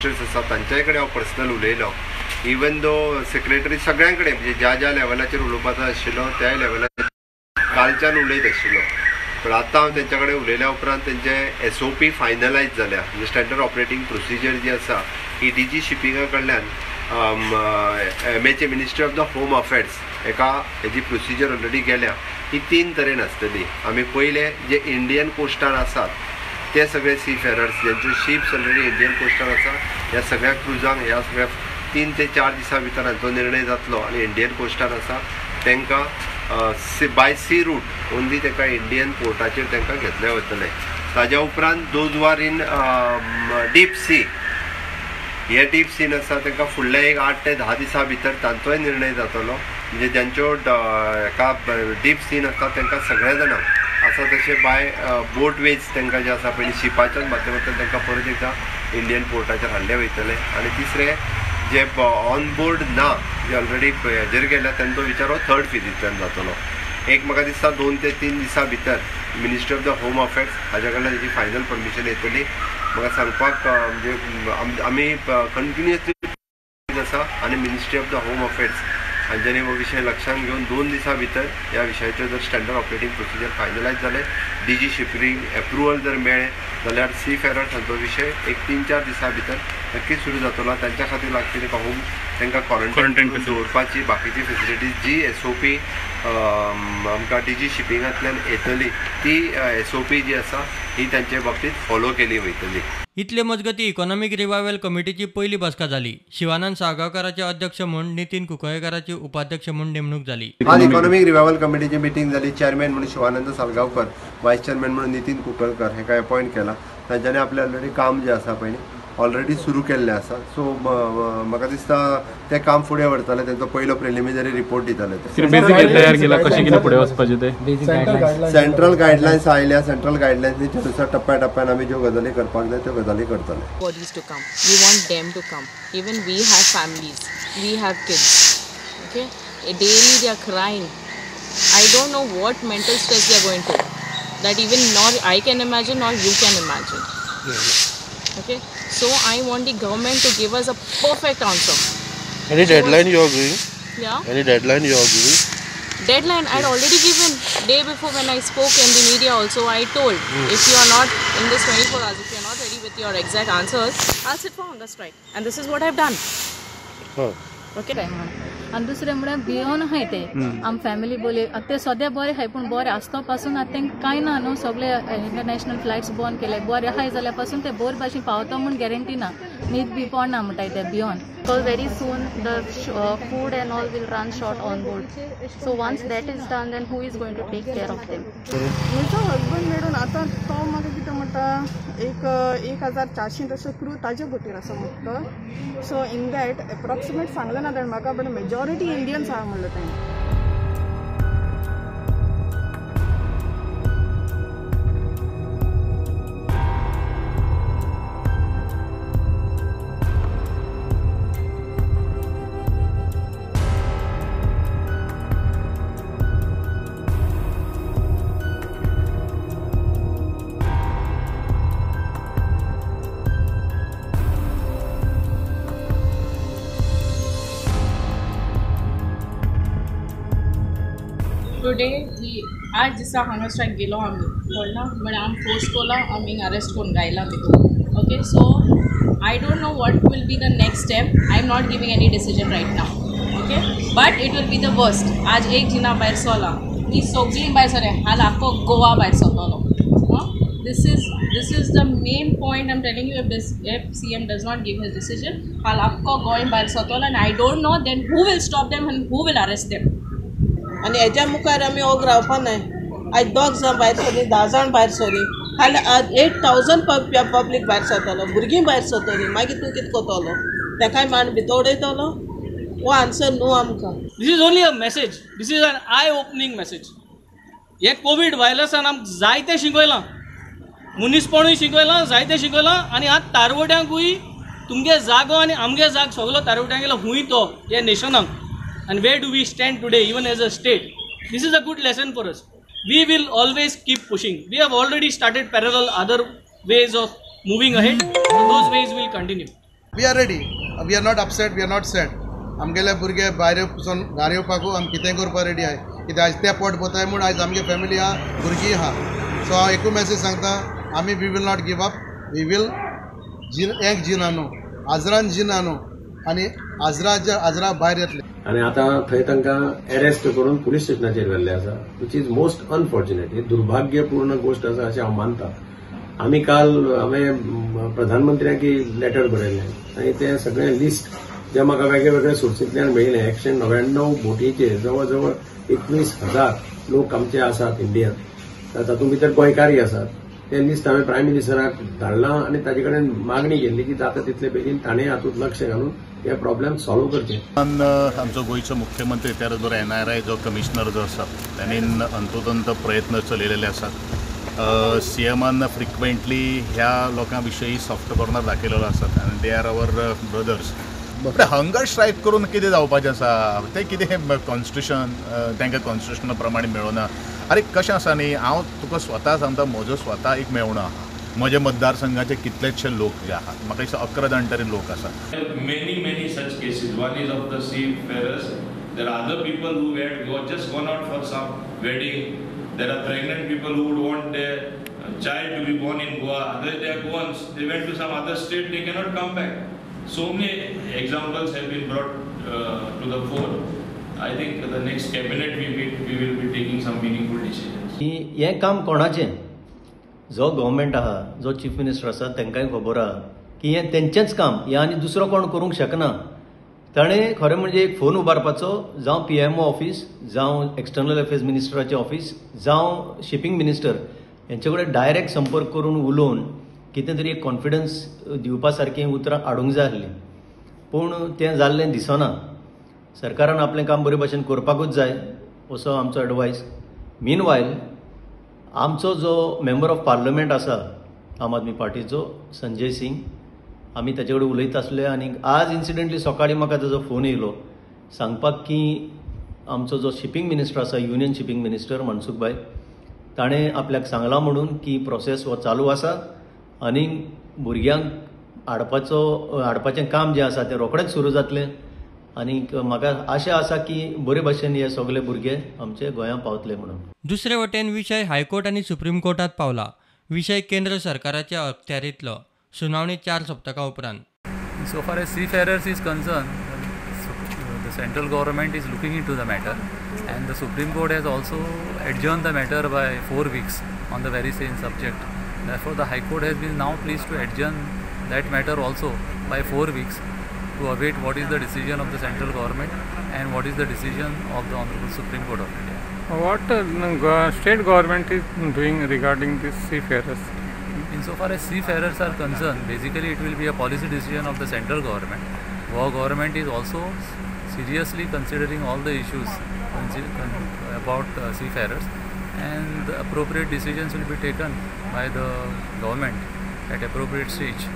आसा तांच्याय कडेन हांव पर्सनल उलयलो. इवन दो सेक्रेटरी सगळ्यां कडेन म्हणजे ज्या ज्या लेवलाचेर उलोवपाचो आशिल्लो त्याय लेवलाचेर कालच्यान उलयत आशिल्लो. पूण आतां हांव तेंच्या कडेन उलयल्या उपरांत तेंचे SOP finalise जाल्या. म्हणजे स्टँडर्ड ऑपरेटींग प्रोसिजर जी आसा ही DG शिपिंगा कडल्यान MHA ministry of the home affairs हेका हेजी प्रोसिजर ऑलरेडी गेल्या. ही 3 तरेन आसतली. आमी पयले जे इंडियन कोस्टार आसात ते सगळे सी फेरर्स ज्यांच्यो शिप्स ऑलरेडी इंडियन कोस्टार आसा ह्या सगळ्या क्रुजांक ह्या सगळ्या 3 ते 4 दिसां भितर हांचो निर्णय जातलो आनी इंडियन कोस्टार आसा तांकां बाय सी रूट ओन्ली तांकां इंडियन पोर्टाचेर तांकां घेतले वतले. ताज्या उपरांत those who are in deep sea, हे डीप सीन आसा तांकां फुडल्या एक 8 ते 10 दिसां भितर तांचोय निर्णय जातलो. म्हणजे ज्यांच्यो हेका डीप सीन आसता तांकां सगळ्या जाणांक आसा तशें बाय बोट वेज तांकां जे आसा पयलीं शिपाच्याच माध्यमांतल्यान तांकां परत एकदां इंडियन पोर्टाचेर हाडले वयतले. आनी तिसरें जे ऑन बोर्ड ना जे ऑलरेडी हेजेर गेल्या तांचो विचार हो थर्ड फेजींतल्यान जातलो. एक म्हाका दिसता 2 ते 3 दिसां भितर ministry of the home affairs हाज्या कडल्यान तेजी फायनल परमिशन येतली. म्हाका सांगपाक म्हणजे आमी कंटिन्युअसली आसा आनी ministry of the home affairs हांच्यांनी हो विशय लक्षांत घेवन 2 दिसां भितर ह्या विशयाचेर जर स्टँडर्ड ऑपरेटींग प्रोसिजर फायनलायज जालें, DG shipping approval जर मेळ्ळें जाल्यार सी फेरर्स हांचो विशय एक 3-4 दिसां भितर नक्कीच सुरू जातलो. तांच्या खातीर लागपी तांकां होम तांकां क्वॉरंटायन दवरपाची बाकीची फेसिलिटीज जी SOP आमकां DG शिपिंगांतल्यान येतली ती SOP जी आसा ही तांचे बाबतींत फॉलो केली वयतली. इतले मजगती इकॉनॉमिक रिवायवल कमिटीची पहिली बसका जाली. शिवानंद साळगांवकाराचे अध्यक्ष म्हूण नितीन कुंकळयेंकाराची उपाध्यक्ष म्हूण नेमणूक जाली. आज इकॉनॉमिक रिवायवल कमिटीची मिटींग जाली. चेअरमॅन म्हणून शिवानंद साळगांवकर, वायस चेअरमॅन म्हणून नितीन कुंकळकर हेका अपॉयंट केला. तांच्यांनी आपलें ऑलरेडी काम जें आसा पळय ऑलरेडी सुरू केल्लें आसा. सो म्हाका दिसता तें काम फुडें व्हरतले. तेंचो पयलो प्रिलिमिनरी रिपोर्ट दितले. तयार केला कशें कितें फुडें वचपाचें तें सेंट्रल गायडलायन्स आयल्या. सेंट्रल गायडलायन्सीच्या नुसार टप्प्या टप्प्यान आमी ज्यो गजाली करपाक जाय त्यो गजाली करतले. Bodies to come. We want them to come. Even we have families. We have kids. Okay? Daily they are crying. I don't know what mental stress they are going through. That even nor I can imagine nor you can imagine. Okay, so I want the government to give us a perfect answer. Any deadline you are giving? Yeah. Any deadline you are giving? Deadline I had already given day before when I spoke in the media also. I told if you are not in this 24 hours, if you are not ready with your exact answers, I'll sit for hunger strike. And this is what I've done. Huh. Okay. आनी दुसरें म्हळ्यार भियोन आहाय ते आम family बोले ते सद्या बरें आहाय पूण बरें आसतो पासून आतां तेंकां कांय ना न्हू. सगळे इंटरनॅशनल फ्लायट्स बंद केले. बरें आहाय जाल्यार पासून ते बरे भाशेन पावता म्हूण गॅरंटी ना. न्हीद बी पडना म्हणटाय ते भियोन. Because very soon the food and all will run short on board. So once that is done, then who is going to take care of them? म्हजो हजबंड मेळून आतां तो म्हाका कितें म्हणटा एक 1400 तशें क्रू ताजे बोटीर आसा म्हणटा. सो इन that approximate सांगलें ना ताणें म्हाका, बट मेजॉरिटी इंडियन्स आहा म्हणलें ताणें. टुडे we आज दिसा हांगा स्ट्रायक गेलो आमी कळना, बट आम फोर्स कोला आमी अरेस्ट करून गायला भितर. Okay, so I don't know what will be the next step. I am not giving any decision right now. Okay, but it will be the worst. आज एक जिना भायर सरला, ही सगळीं भायर सरले, हाल आख्खो गोवा भायर सरतलो. This is the main point I am telling you. If CM does not give his decision, हाल आख्खो गोंय भायर सरतलो आनी I don't know then who will stop them आनी who will arrest them. आनी हेज्या मुखार आमी ओग रावपा नाय. आयज 2 जाण भायर सरली, 10 जाण भायर सरली, हाल 8000 पब्लीक भायर सरतलो, भुरगीं भायर सरतलीं. मागीर तूं कितें करतलो? तेकाय मांड भितर उडयतलो? हो आन्सर न्हू आमकां. This is only a message. This is an eye opening message. हे कोवीड व्हायरसान आमकां जायतें शिकयलां, मनीसपणूय शिकयलां, जायतें शिकयलां. आनी आतां तारवट्यांकूय तुमगे जागो आनी आमगे जाग सगलो तारवट्यांक गेलो हूंय तो ह्या नेशनाक. And where do we stand today, even as a state? This is a good lesson for us. We will always keep pushing. We have already started parallel other ways of moving ahead. So those ways will continue. We are ready, we are not upset, we are not sad. आमगेले भुरगे भायर वचून घार येवपाकू आमी कितेंय करपाक ready आहाय, कित्याक आयज ते पोट भरताय म्हूण आयज आमगे फॅमिली आहा, भुरगीं आहा. सो हांव एकूच मॅसेज सांगता, आमी we will not give up, we will एक जिना न्हू, आजरान जिना न्हू आनी आजराच्या आजरा भायर येतले. आनी आतां थंय तांकां अरेस्ट करून पुलीस स्टेशनाचेर व्हेल्ले आसा, which is most unfortunate. ही दुर्भाग्यपूर्ण गोश्ट आसा अशें हांव मानता. आमी काल हांवें प्रधानमंत्र्यांक लेटर बरयलें आनी तें सगळें लिस्ट जे म्हाका वेगळे सोर्सींतल्यान मेळिल्लें, 199 बोटीचेर जवळ जवळ 21,000 लोक आमचे आसात इंडियन, तातूंत भितर गोंयकारय आसात. तें लिस्ट हांवें प्रायम मिनिस्टराक धाडलां आनी ताजे कडेन मागणी केल्ली की जाता तितले बेगीन ताणें हातूंत लक्ष घालून हे प्रॉब्लेम सॉल्व करचे. आमचो गोंयचो मुख्यमंत्री त्या बरोबर एनआरआय जो कमिशनर जो आसा तांणी अंतोतंत प्रयत्न चलयलेले आसात. सीएमान फ्रिक्वेंटली ह्या लोकां विशयी सॉफ्ट कॉर्नर दाखयलेलो आसात आनी they are our brothers. Hunger strike करून कितें जावपाचें आसा, तें कितें कॉन्स्टिट्युशन तांकां कॉन्स्टिट्युशना प्रमाणे मेळना. आरे कशें आसा न्ही, हांव तुका स्वता सांगता, म्हजो स्वता एक मेवणो आहा, म्हज्या मतदारसंघाचे कितलेशे लोक जे आहात, म्हाका दिसता 11 जाण तरी लोक आसात. Many many such cases. One is of the seafarers. There are other people who had just gone out for some wedding. There are pregnant people who would want their child to be born in Goa. Otherwise they are Goans. They went to some other state. They cannot come back. So many examples have been brought to the fore. I think the next cabinet we meet, we will be taking some meaningful decisions. हें काम कोणाचें? जो government आहा, जो chief minister आसा, तांकांय खबर आहा की हें तेंचेंच काम, हें आनी दुसरो कोण करूंक शकना. ताणें खरें म्हणजे एक फोन उबारपाचो, जावं पीएमओ ऑफीस, जावं एक्सटर्नल अफेर्स मिनिस्टराचें ऑफीस, जावं शिपींग मिनिस्टर, हेंचे कडेन डायरेक्ट संपर्क करून उलोवन कितें तरी एक कॉन्फिडन्स दिवपा सारकीं उतरां हाडूंक जाय आसलीं, पूण तें जाल्लें दिसना. सरकारान आपलें काम बरे भाशेन करपाकूच जाय असो आमचो एडवायस. मीन वायल आमचो जो मेंबर ऑफ पार्लमेंट आसा आम आदमी पार्टीचो संजय सिंग, आमी ताचे कडेन उलयता आसले आनी आज इन्सिडंटली सकाळीं म्हाका ताजो फोन येयलो सांगपाक की आमचो जो शिपींग मिनिस्टर आसा, युनियन शिपींग मिनिस्टर मनसुख भाई, ताणें आपल्याक सांगलां म्हणून की प्रोसेस हो चालू आसा आनी भुरग्यांक हाडपाचें काम जें आसा तें रोखडेंच सुरू जातलें आनी म्हाका आशा आसा की बरे भाशेन हे सगळे भुरगे आमचे गोंयांत पावतले म्हणून. दुसरे वटेन विशय हायकोर्ट आनी सुप्रीम कोर्टात पावला. विशय केंद्र सरकाराच्या अखत्यारींतलो. सुनावणी 4 सप्तकां उपरांत. So far as seafarers is concerned, the central government is looking into the matter and the Supreme Court has also adjourned the matter by 4 weeks on the very same subject. Therefore, the High Court has been now pleased to adjourn that matter also by 4 weeks to await what is the decision of the central government and what is the decision of the Honorable Supreme Court of India. What state government is doing regarding this seafarers? Insofar as seafarers are concerned, basically it will be a policy decision of the central government. Goa government is also seriously considering all the issues about seafarers, and the appropriate decisions will be taken by the government at appropriate stage.